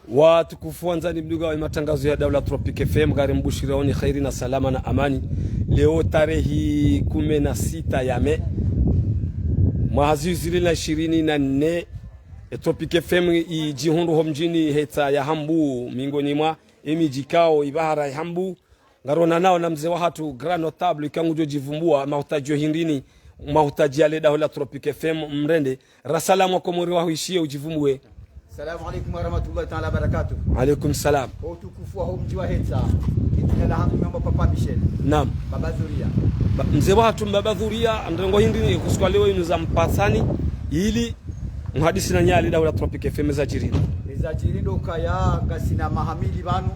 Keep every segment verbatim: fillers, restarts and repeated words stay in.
Watukufu wandzani mdungao ye matangazo ya Daula Tropic F M, ngari mbushiriyaoni kheri na salama na amani. Leo tarehi kume na sita ya me, mwaha zihwi zili na ishirini na nne, e Tropic F M idjihundru ho mdjini Hetsa ya Hambu, mingoni mwa emidji ikao ibahara ya Hambu. Ngaronanao na mze wahatru, grand notable, ikao ngudjo djivumbua, mahutadjio hindrini, mahutadji ya le daho la Tropic F M, mrende. Rasalamu wa Komori wahwishiye udjivumbuwe. Salamu alaikum warahmatullahi taala wabarakatuh. Alaikum salam. Kwa utukufu wa ho mdji wa Hetsa, idzina lahangu ngamba Papa Michel. Naam. Baba Dhuria. Ba-, mze wahatru Baba Dhuria, ndrongoo hindrini, kusiku wa leo inu za mpasani, ili muhadisi na nyali daho la Tropic F M zadjiri. Zadjiri ndo ukaya ngasina maha mili pvanu,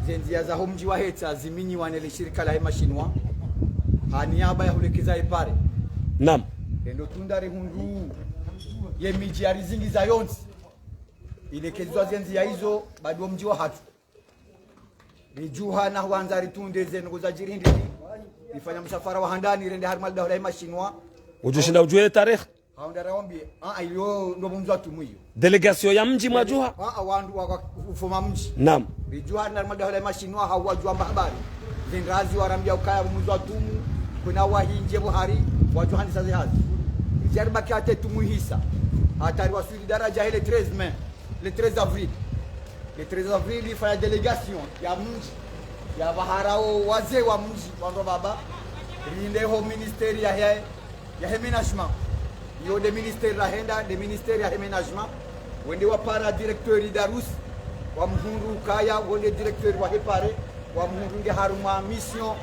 ze ndzia za ho mdji wa Hetsa ziminyiwa ne le shirika la hema shinwa, ha niaba ya hulekeza e pare. Naam. Ndo tunda rihundru ye midji ya rizingiza yontsi ilekezwa ze ndzia izo, badi wo mdji wahatru. Ridjuha na hwandza ritunde ze ndrongoo zadjiri hindrini, rifanya msafara wa handani, rende harimwa le daho la hema shinwa. Udjoshinda udjuwe tarehi? Haunda rawambiye, ah, iyo ndo mwandzo wa tumu iyo. Délégation ya mdji mwadjuha? Ah, ah, wandru wa, wa, ufoma mdji. Naam. Ridjuha na madaho la hema shinwa, hau wadjuwa mba habari. Ze ndrazi warambia ukaya mwandzo wa tumu, kuna wahindje buhari, wadjuha handisa ze hazi. Ridjari baki hata tumu ihisa. Hata riwaswili daraja he le treize mai, le treize avril. Le treize avril, ifanya délégation ya mdji, ya bahara wo wazee wa mdji, wandru baba, rinde ho ministère ya he, ya he ménagement. Iyo nde ministère rahenda, nde ministère ya he ménagement. Wende wapara directeur Idarus, wamhundru ukaya, wende directeur wa he pare, wamhundru nge harumwa mission,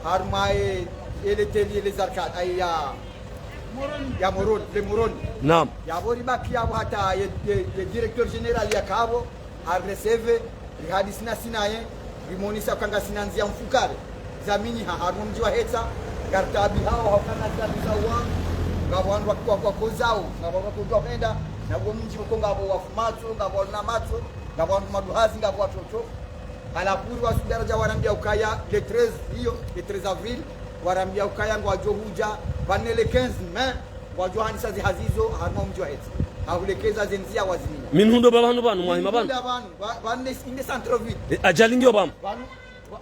harumwa e, e l'atelier les arcades, ay, ya, ya Moroni, le Moroni. Naam. Yapvo ribaki yapvo hata ye, ye, ye directeur général yakapvo, ha recevoir, rihadisi nasi naye, rimonesa ukaya ngasina ndzia mfukare zaminyiha harumwa mdji wa Hetsa, ngaritaabihao, hauka ngaritaabisao wandru, ngapvo wandru wa, wa, wakozao, ngapvo wandru wakodjwa hwenda, na wo mdji uko ngapvo wafu matso, ngapvo wana matso, ngapvo wandru maduhazi, ngapvo watoto. Halafu riwaswili daraja warambia ukaya, le treize, iyo, le treize avril, warambia ukaya ngwadjo hudja, pvanu le quinze mai, ngwadjo handisa ze hazi zo, harumwa mdji wa Hetsa. Ha hulekeza ze ndzia waziminya. Minu ndo baba hanu pvanu, mwahima pvanu. Ndo pvanu, pva-, pvanu nde, nde centre-ville. E, ajali ngiyo pvanu. Pvanu, pva-,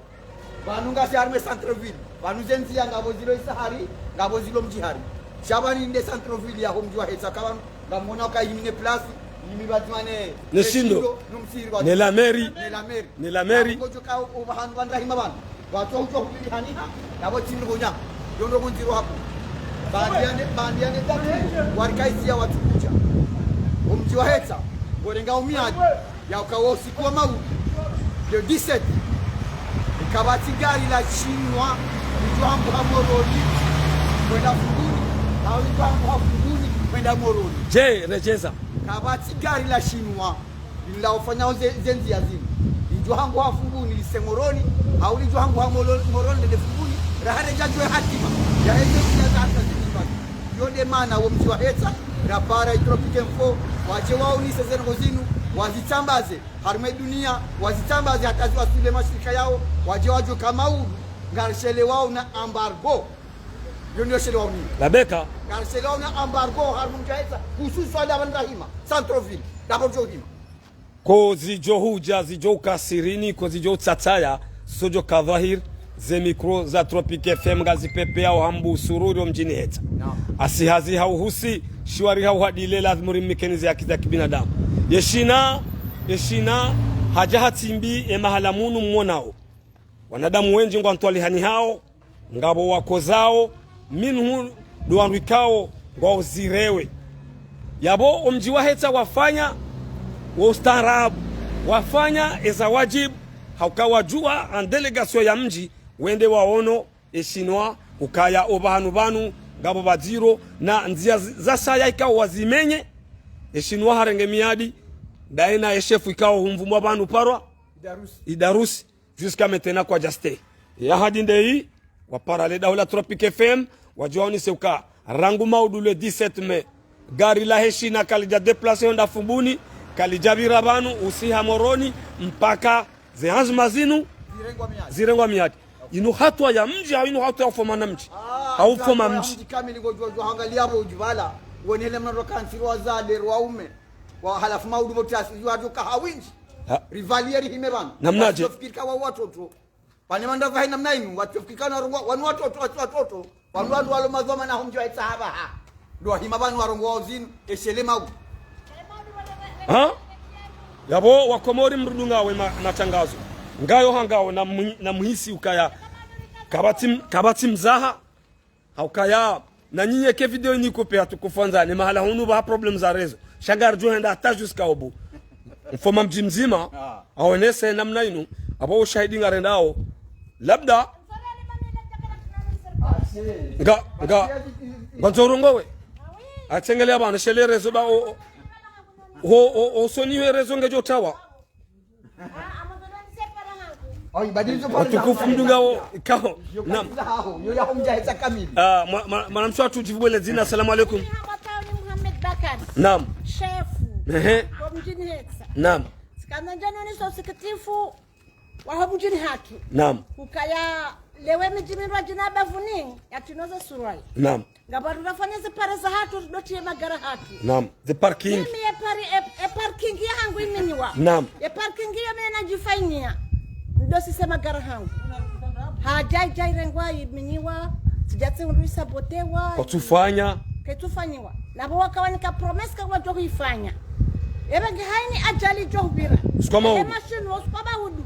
pvanu ngasi harumwa centre-ville. Pvanu ze ndzia ngapvo zilo isa hari, ngapvo zilo mdji hari. Sha pvanu nde centre-ville ya ho mdji wa Hetsa, ka pvanu, ngamwona uka ihimi ne place, ihimi pvadzima ne, ne shindo, no msihiri wa, ne la mairie. Ne la mairie. Ne la mairie. Ngodjo ka u-, upvahanu pvanu rahima pvanu. Watru hudjo hupviri haniha, yapvo tsi ndrongoo nya, yo ndrongoo ndziro haku. Baanda ya ne, baanda ya ne tatu, warikaizia watru kudja. Wo mdji wa Hetsa, ngorenga umiadi, ya uka wo usiku wa maudu, le dix-sept, kapvatsi gari la shinwa lidjo hambuha Moroni hwenda Fumbuni, hau lidjo hambuha Fumbuni hwenda Moroni. Je, redjeza. Kapvatsi gari la shinwa lila ufanyao ze, ze ndzia zinu. Lidjo hambuha Fumbuni lise Moroni, hau lidjo hambuha Molo-, Moroni lende Fumbuni, raha redja djuwe hatima ya eze ndzia za hata zinu pvanu. Yo nde mana wo mdji wa Hetsa, rapara i Tropic Info, wadje waonese ze ndrongoo zinu, wazitsambaze harumwa e dunia, wazitsambaze hata ziwaswili mashirika yao, wadje wadjuwe uka maudu, ngarishelewao na embargo. Yo ndiyo shelewao ni. Labeka. Ngarishelewao na embargo harumwa mdji wa Hetsa, hususwani ndapvanu rahima, centre-ville, ndapvo djo hima. Ko zidjo hudja, zidjo uka sirini, ko zidjo utsatsaya, zo djo ka dhwahiri, ze micro za Tropic F M ngazipvepveyao Hambu Sururi ho mdjini Hetsa. Naam. Asi hazi hauhusi, shiwari hauhadile, lazimu rimnikeni ze haki za kibinadamu. Ye shina, ye shina, hadja hatsimbi, e mahala munu mwonao. Wanadamu wendji ngwantwalihanihao, ngapvo wakozao, minhu ndo wandru ikao ngwao zirewe. Yapvo o mdji wa Hetsa wafanya wo ustaarabu, wafanya eza wadjibu, hauka wadjuwa en délégation ya mdji, wende waono e shinwa, ukaya opvahanu pvanu, ngapvo pvadziro, na ndzia zi-, za saya ikao wazimenye, e shinwa harenge miadi, daye na e shefu ikao humvumwa pvanu parwa, Idarus. Idarus. Jusqu'à maintenant kwadja stay. Ya hadi ndeyi, wapara le daho la Tropic F M, wadjo waonese uka, rangu maudu le dix-sept mai, gari la he shina kalidja déplacer hwenda Fumbuni, kalidja pvira pvanu, usiha Moroni, mpaka ze hanzima zinu, zirengwa miadi. Zirengwa miadi. Inu hatwa ya mdji, hau inu hatwa ya ufoma na mdji. Ah, hau ufoma hatwa ya mdji. Mdji kamili ngodjo, djo hangalia pvo udjipvala, wonele mna rokansi rwazade, rwaume. Wa halafu maudu pvo tasi, wadjo ka hawindji. Ha. Rivalier rihime pvanu. Namnadje? Watsofikiri ka wa watoto. Pvane mandra pvahe namna inu, watsofikiri ka na rungwa, wanu watoto, watsi watoto. Wanu wandru walo madhwamana ho mdji wa Itsahaba ha. Ndo wahima pvanu warongowa zinu, eshele maudu. Ha? Yapvo wakomori mrudunga we ma-, matangazo. Ngayo hangawo na mwi-, na muhisi ukaya. Kapvatsi m-, kapvatsi mzaha. Haukaya, na nyinyi eke video ini kupe hatukufu wandzani, mahala hunu pvaha problème za réseau. Sha ngaridjo henda hata jusqu'à au bout. Mfoma mdji mdzima, ah, aonese namna inu, apvo ushahidi ngarendao. Labda, nga, nga, ngwandzo urongowe. Atsengelea pvanu, shele réseau ba, o, o, o, o, o, soni we réseau ngedjo tawa. Watukufu mdunga wo, kao. Naam. Ah, mwa-, mwa-, mwanamshe watru djibu pvwele dzina. Assalamu alaikum. Mohamed Bakar. Naam. Chef. Ehe. Wa mdjini Hetsa. Naam. Tsikana ndjano ni so sikitifu wa ho mdjini hatru. Naam. Ukaya lewe midji mindrwadjina bavuni, yatinoze suruali. Naam. Ngapvo rafanya ze pare za hatru, ndo tiye magari hatru. Naam. Ze parking. Mimi ye pari-, e, e parking yahangu iminyiwa. Naam. E parking yo mimi nadjifanyia. Ndo sise magari hangu. Hadjai djai rengwa iminyiwa. Tsidjatsi undru isabotewa. Kwatsufanya. Ketsufanyiwa. Napvo wakawanika promesse ka wadjo huifanya. Ebe nge haini ajali djo hupvira. Usiku wa maudu. Ele mashinu, usiku wa maudu.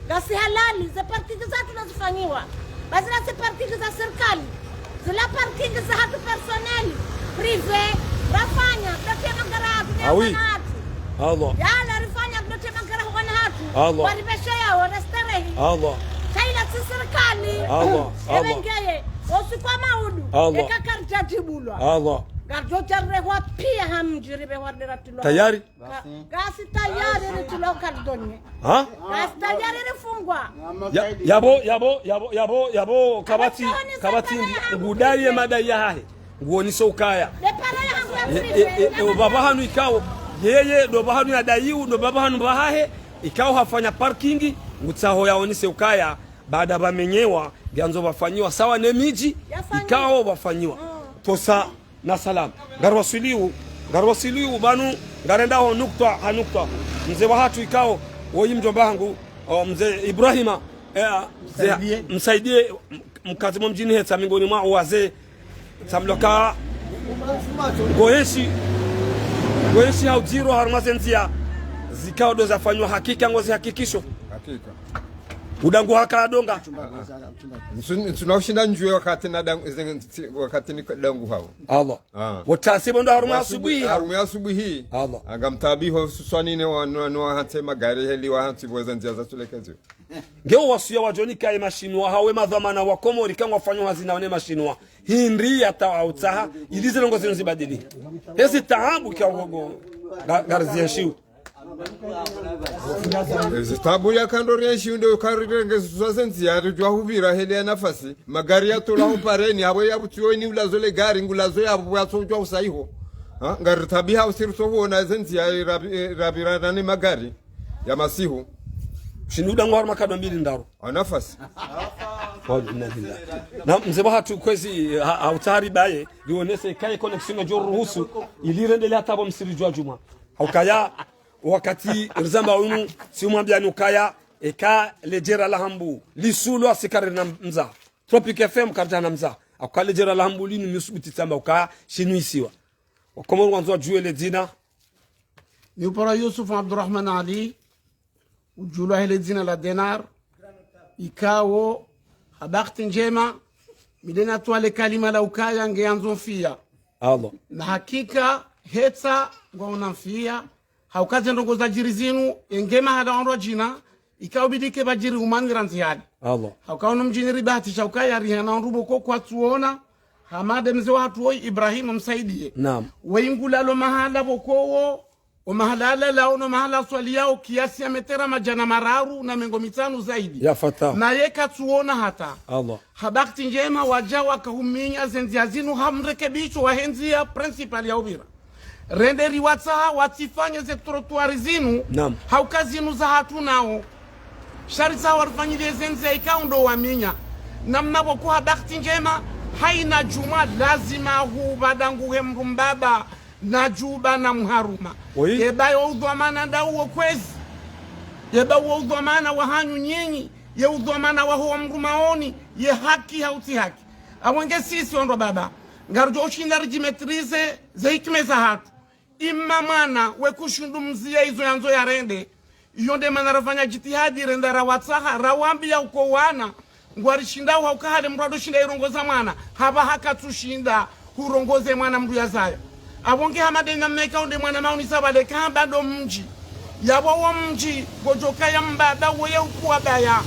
Ngasi halali, ze parking zatru nazifanyiwa. Ba zila ze parking za sirikali. Zila parking za hatru personnel, privé, rafanya, dote magari hatru, ah oui, wana hatru. Allah. Yala rifanya, dote magari wana hatru. Allah. Waribeshe ya, warestarehi. Allah. Shaila tsi sirikali. Allah. Ebe Allah. Ngeye, usiku wa maudu. Allah. Eka karidjadjibulwa. Allah. Ngaridjo djarehwa pia ha mdji ribe warderatilwa. Tayari? Ka-, ngasi tayari ritulwa kardonye. Ha? Ngasi tayari rifungwa. Ya, yapvo, yapvo, yapvo, yapvo, yapvo, kapvatsi, kapvatsi, ngudai ye madai yahahe. Nguonise ukaya. E, e, e, e, o pvapvahanu ikao. Yeye, ndo pvahanu yadaiu, ndo pvapvahanu pvahahe. Ikao hafanya parking, ngutsaho yaonise ukaya. Baada pvamenyewa, ngiandzo pvafanyiwa. Sawa ne midji, ikao pvafanyiwa. Tosa. Na salam. Ngariwaswiliu, ngariwaswiliu pvanu, ngarendao nukta ha nukta. Mze wahatru ikao, woyi mdjomba hangu, o, mze Ibrahima, ea, mze, msaidie, m-, mkazi mo mdjini Hetsa mingoni mwa waze, tsamloka, ngoheshi, ngoheshi ha udziro harumwa ze ndzia, zikao ndo zafanywa hakika ngozihakikisho. Hakika. Udangu haka donga. Ntsu-, ntsuna ushinda ndjuwe wakati na dangu, wakati ni dangu hao. Allah. Ah. Wotasi pvo ndo harumwa asubuhi. Harumwa asubuhi. Allah. Anga mtabiho suswani ne wa, no, no, hantsi magari heli wa hantsi pvo ze ndzia zatsulekeziwa. Nge wasuya wadjo nika ye mashinwa hawe madhwamana wa Komori ka ngwafanyao hazi na wo ne mashinwa. Hindri yata hautsaha, ili ze ndrongoo zinu zibadili. Ezi taabu ka wogo, nga-, ngarizienshiu. Ezi taabu yaka ndo rienshi ndo karirenge zwa ze ndzia ridjuwa hupvira heli ya nafasi. Magari yatolwa ho mpareni, apvo yapvutsiwa ini ulazo le gari, ngulazo yapvo yatsodjuwa usaiho. Ha? Ngaritabiha usiritso huona ze ndzia rabi-, eh, rapvirana ne magari ya masihu. Shinu udangu harumwa kado mbili ndraru. Ha nafasi. Wa inna lillahi. Na mze wahatru kwezi, ha, ha utahari baye, rionese kaye connexion djo ruhusu, ili rendele hata pvo msiridjuwa djumwa. Haukaya, wakati rizamba unu, si umwambiani ukaya, eka ledjera la hambu, lisulwa si karina mza. Tropic F M karidjana mza. Hauka ledjera la hambu linu mi usubuti tsamba ukaya, shinu isiwa. Wakomori ngwandzo wadjuwe le dzina. Mi upara Yusuf Abdurrahman Ali, udjulwa he le dzina la Denar, ikao, ha bahati ndjema, mi nde natwale kalima la ukaya ngeyandzo mfiya. Allah. Na hakika, Hetsa, ngwaona mfiya, hauka ze ndrongoo zadjiri zinu, enge mahala wandru wadjina, ikao bidi ke badjiri umani randzi hali. Allah. Hauka unu mdjini ribahatisha ukaya rihana wandru pvoko kwatsuona, hama nde mze wahatru woyi Ibrahim msaidie. Naam. Woyi ngulalo mahala pvoko wo, o mahala alalao no mahala aswaliyao kiasi ya metera madjana mararu na mengo mitsanu zaidi. Ya fata. Naye katsuona hata. Allah. Ha bahati ndjema wadja wakahuminya ze ndzia zinu ha mrekebisho wa he ndzia principal ya upvira. Rende riwatsaha watsifanye ze trottoir zinu, naam, hauka zinu za hatru nao. Sha ritsaha warifanyiliye ze ndzia ikao ndo waminya. Namna pvoko ha bahati ndjema, haina djumwa lazima hupvadanguhe mdru mbaba. Na djuba na mharuma. Oui. Yeba yo udhwamana nda uwo kwezi. Yeba uwo udhwamana wahanyu nyinyi. Ye udhwamana waho wa mrumaoni. Ye haki hau tsi haki. Apvo nge sisi wandru wa baba, ngarudjo ushinda ridjimaîtriser ze hikima zahatru. Imma mwana we kushindru mziya izo yandzo yarende. Iyo nde mana rafanya jitihadi renda rawatsaha, rawambiya uka wana ngwarishindao, hauka hale mndru ado shinda irongoza mwana, hapvaha katsushinda hurongoze mwana mndru yazaya. Apvo nge hama nde namna ikao nde mwana maoni sa pvale kahamba ndo mdji. Yapvo wo mdji, ngodjo kaya mbaba, woye ukuwa baya.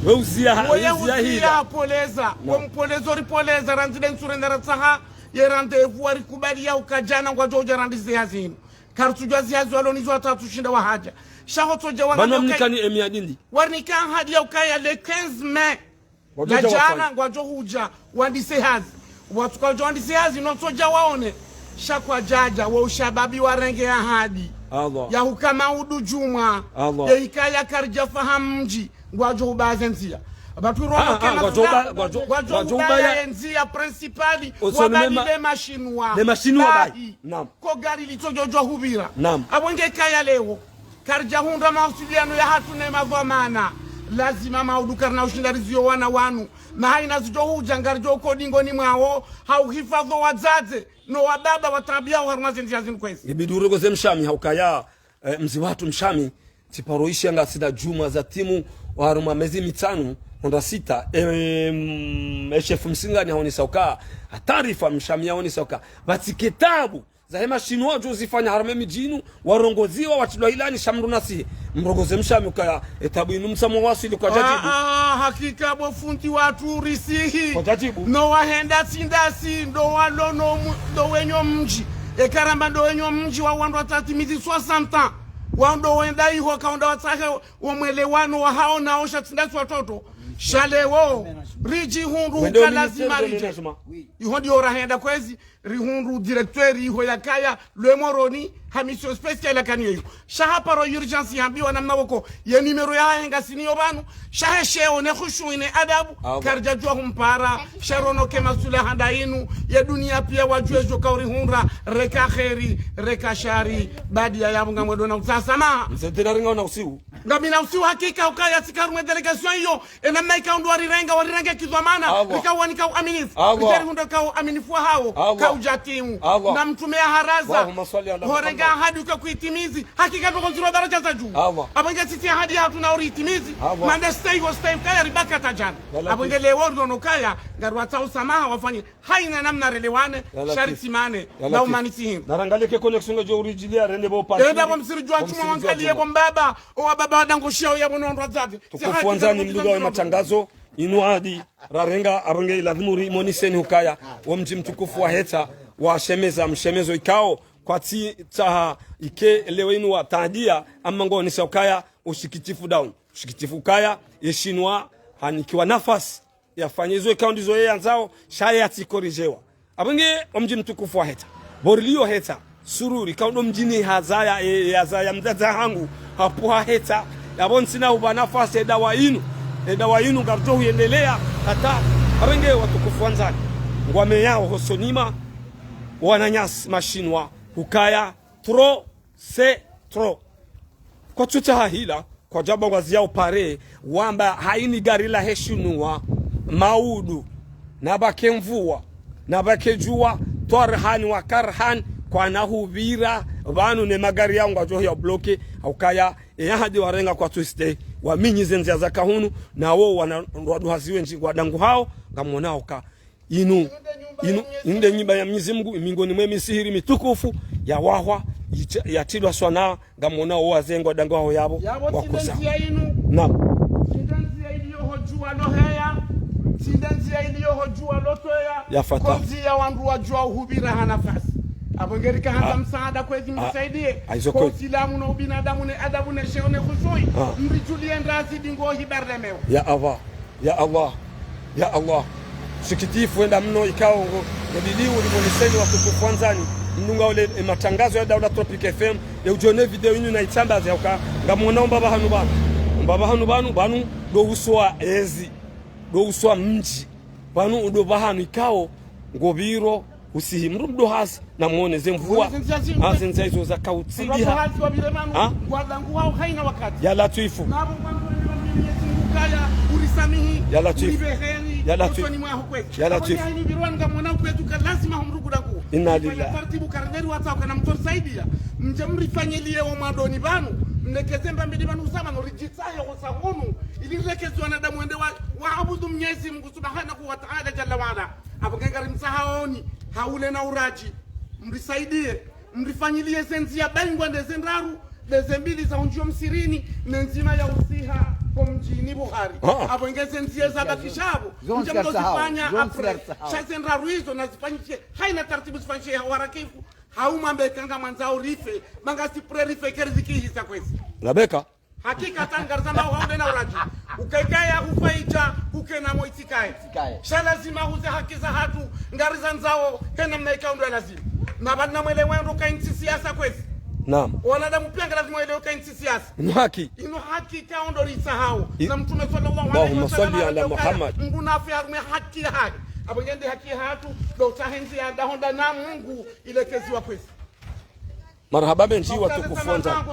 We uziya ha-, woye we uziya uziya hila. Hapvoleza. No. Wo mpvoleza, oripvoleza, randzi nde ntsu renda ratsaha ye rendez-vous, warikubaliya uka djana ngwadjo udja randzi ziya zinu. Karitsudjuwa ziya zi walo nizo hata katsushinda wahadja. Sha ho tsodja wanga pvanu nyoka wamnikani emiadi ndi. Warinika ahadi ya ukaya le quinze mai. Wadjo la dja djana wafanya. Ngwadjo hudja wandise hazi. Watsuka wadjo wandise hazi, no tsodja waone. Sha kwadjadja, wo ushababi warenge ahadi. Allah. Ya hukama udu djumwa. Allah. Ya hikaya karidja fahamu mdji. Ngwadjo ubaze ndziya. Apvatsu rono ah, ke ah, ngwadjo masula, uba-, ngwadjo, ngwadjo ngwadjo ubaya ubaya ye ndziya principale, osoni wabali mema-, le mashinwa. Le mashinwa bahi. Bahi. Naam. Ko gari litsodjo djuwa hupvira. Naam. Apvo nge kaya leo. Karidja hundra mawasiliano yahatru ne madhwamana. Lazima maudu karina ushinda riziyo wana wanu. Na haina zidjo hudja ngaridjo uka dingoni mwawo. Hau hifadhwi wadzadze. No wa baba wa tarabiya harumwa ze ndziya zinu kwezi. Ibidi urongoze mshami haukaya. Eh, mzi watru mshami, tsiparo ishiya ngasina djumwa za timu, harumwa mezi mitsanu, hondra sita, em, eshefu msingani haonesa uka, ha taarifa mshami haonesa uka, pvatsi ke tabu, zahe mashinwa wadjo zifanya harumwa emidji inu, warongoziwa, watrilwa ilani, sha mndru nasihi, mrongoze mshami ukaya, etabu inu mtsamwa waswili kwadjadjibu. Ah, ah, hakika bo fundi watru risihi. Kwadjadjibu. No wahenda tsi ndasi, ndo walo no mu-, ndo wenyo mdji. Eka ramba ndo wenyo mdji wa wandru watati midi soixante ans. Wandru wenda iho kaunda watsahe wo mwelewano wahao nao sha tsi ndasi watoto. Sha leo, ridjihundru uka lazima ridje. Iho ndiyo rahenda kwezi, rihundru directeur iho yakaya, le Moroni, ha mission spéciale yakaniyo iho. Sha haparo urgence yambiwa namna woko, ye numéro yahahe ngasiniyo pvanu, sha he sheo ne khushu ne adabu, Allah. Karidjadjuwa humpara, sha rono ke masula handa inu, ye duniya piya wadjuwe djo kaurihundra, reka kheri, reka shari, badi ya yapvo ngamwedo na utsasama. Mze tena ringa una usiu. Ngamina usiu hakika ukaya tsika harumwa délégation iyo, enamna ikao ndo warirenga, warirenga kidhwamana, Allah. Rika wanika uaminifu. Allah. Rika rihundra uka uaminifu wahawo, Allah. Kaudja timu. Allah. Na mtrume ya haraza. Allahumma swalli ala Muhammad. Horenga ahadi uka kuitimizi. Hakika ndoko ndziro daraja za dju. Allah. Apvo nge sisi ahadi yahatru na uriitimizi. Allah. Mande stay ho stay kaya ribaki hata djana. Ya Latif. Apvo nge leo riono kaya, ngarwatsaho usamaha wafanye. Haina namna relewane, ya Latif. Shari tsimane, ya Latif. Na umani tsihingu. Narangalie ke connexion ngadjo uridjiliya, rende bo parti. Enda bo msiru djuwa bo msiru djuwa wangalie djuwa. Bo mbaba, o wa baba wadango shiya, ya bo no wandru wadzadze. Tukufu wandzani mdunga we matangazo, inu ahadi, rarenga, apvo nge ilazimu rimoniseni ukaya, wo mdji mtukufu wa Heta, wa shemeza, mshemezo ikao, kwatsi tsaha ike leo inu wa taadiya, amma ngo onesa ukaya, ushikitifu down. Ushikitifu ukaya, ye shinwa, hanikiwa nafasi. Yafanye izo ikao ndizo ye yandzao, sha ye yatsi corrigewa. Apvo nge omdji mtukufu wa Heta. Bo rilio Heta, Sururi, ikao ndo mdjini hazaya, e, hazaya mdzadze hangu, hapvo ha Heta. Yapvo ntsina upva nafasi edawa inu. Edawa inu ngarudjo huyendelea, hata, apvo nge watukufu wandzani. Ngwameyao hosoni mwa, wananyasi, mashinwa, hukaya, trop, c'est trop. Kwatsutsaha hila, kwadjaba ngwaziyao pare, wamba haini gari lahe shinwa, maudu, na pvake mvua, na pvake djuwa, twarhan wa karhan, kwana hupvira, pvanu ne magari yao ngwadjo ya bloqué, haukaya, e ahadi warenga kwatsu stay, waminyize ndziya za kahunu, na wo wana, waduhazi wendji, wadangu hao, ngamwonao uka, inu, inu, inde nyumba ya Mwenyezi Mungu, mingoni mwe misihiri mitukufu, ya wahwa, yicha-, yatrilwa swana, ngamwona wo wazee ngwadangao yapvo, yapvo wakosa. Tsinda ndziya inu. Naam. Tsinda ndziya iliyo ho djuwa loheya, tsinda ndziya iliyo ho djuwa lotweya. Ya Fatah. Ko ndziya wandru wadjuwa uhupvira ha nafasi. Apvo nge rika handza msaada kwezi mrisaidiye. Ah, izo kwezi. Ko usilamu no ubinadamu ne adabu ne sheo ne khushui. Ah. Mridjuliye ndrazi dingo hi barlemewa. Ya Allah. Ya Allah, ya Allah. Sikitifu wenda mno ikao ngo, ngebidi uri moniseni watukufu wandzani. Mdunga ule, e, matangazo ya Daula Tropic F M, ye udjone video inu na itsambaze hauka, ngamwona umbapvahanu pvanu. Umbapvahanu pvanu, pvanu, ndo uso wa ezi. Ndo uso wa mdji. Pvanu, ndo pvahanu ikao, ngopviro, Usihi mdru mdru hazi, na mwone ze mvua. Mwone ze ndzia zinu. Ha, ze ndzia izo za kautsibiha. Mdru hazi wa bire manu, ha? Ngwadangu wao haina wakati. Ya Latwifu. Nabo ngwangu wende wa Mwenyezi Mungu kaya, urisamihi, ya Latwifu, uribe heri, ya Latwifu, usoni mwaho kwezi. Ya Latwifu. Abonye haini birwani ngamwona ukwetu ka lazima humrugu dangu. Inna lillahi. Taratibu karneri watsa ukana mdru risaidia. Mdje mrifanyiliye wo mwandoni pvanu. Mlekeze mbambili pvanu usama no ridjitsahe wo sahunu. Ili rilekeze wanadamu wende wa, waabudu Mwenyezi Mungu Subhanahu wa Ta'ala Jalla wa Ala. Apvo nge ngarimtsahaoni, haule na uradji, mrisaidie, mrifanyiliye ze ndzia baingwa nde ze ndraru, nde ze mbili za undjio msirini, ne ndzima ya usiha ho mdjini Buhari. Ah. Apvo nge ze ndzia zabakisha apvo, mdje mdozifanya après. Sha ze ndraru izo nazifanyishe, haina taratibu zifanyishe ha warakifu, hau mwambe ka ngamwandzao rife, manga si prêt rife keri zikihisa kwezi. Labeka. Hakika tangariza mahu haule na uradji. Ukaikaya hufaidja, hukena mo itsikaye. Itsikaye. Sha lazima huze haki zahatru, ngarizandzao, hena mna ikao ndo ya lazima. Na pvanu namwelewe ndo ka intsi siasa kwezi. Naam. Wanadamu pia nga lazima welewe ka intsi siasa. Inu haki. Inu haki ikao ndo ritsahao. I- Na Mtrume swallallahu alayhi wasallam Allahumma salli ala Muhammad. Mdru nafe harumwa haki yahahe. Apvo nge nde haki yahatru, ndo tsahe ndzia ya dahonda na Mungu ilekeziwa kwezi. Marahaba mendji watukufu wandzani.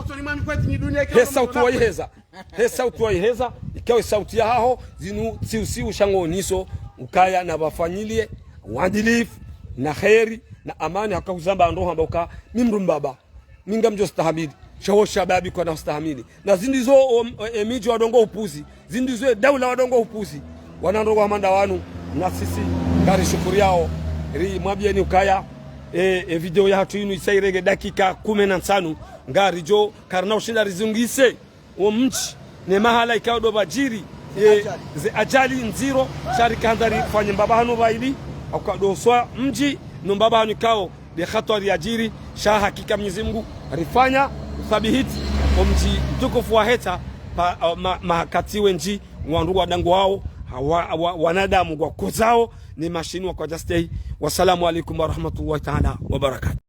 He sauti waiheza. He sauti waiheza. Ikao sauti yahaho, zinu tsi usiu sha ngo niso, ukaya na pvafanyiliye, uadilifu, na heri, na amani, haka huzamba ndo hamba uka, mi mdru mbaba. Mi ngamdjo stahamili. Sha wo shababi kwana ustahamili. Na zindru izo, o, e, e midji wadongo upuzi. Zindru izo e daula wadongo upuzi. Wanandrongo hama nda wanu, na sisi, ngarishukuriyao, rimwambiyeni ukaya, e, e video yahatru inu isa irenge dakika kume na ntsanu, ngaridjo, karina ushinda rizungise, o mdji, ne mahala ikao ndo pvadjiri, e, ze ajali ndziro, sha rikandza rifanye mbapvahanu pvayili, hauka ndo swa mdji, no mbapvahanu ikao, nde hatwari yadjiri, sha hakika Mwenyezi Mungu rifanya uthabihiti, o mdji mtukufu wa Heta, pa, o, ma, mahakati wendji, wandru wadangu wao, wa, wa, wanadamu wakozao, ni mashini wa kwa jastehi. Wassalamu alaikum warahmatullahi taala wabarakatuh.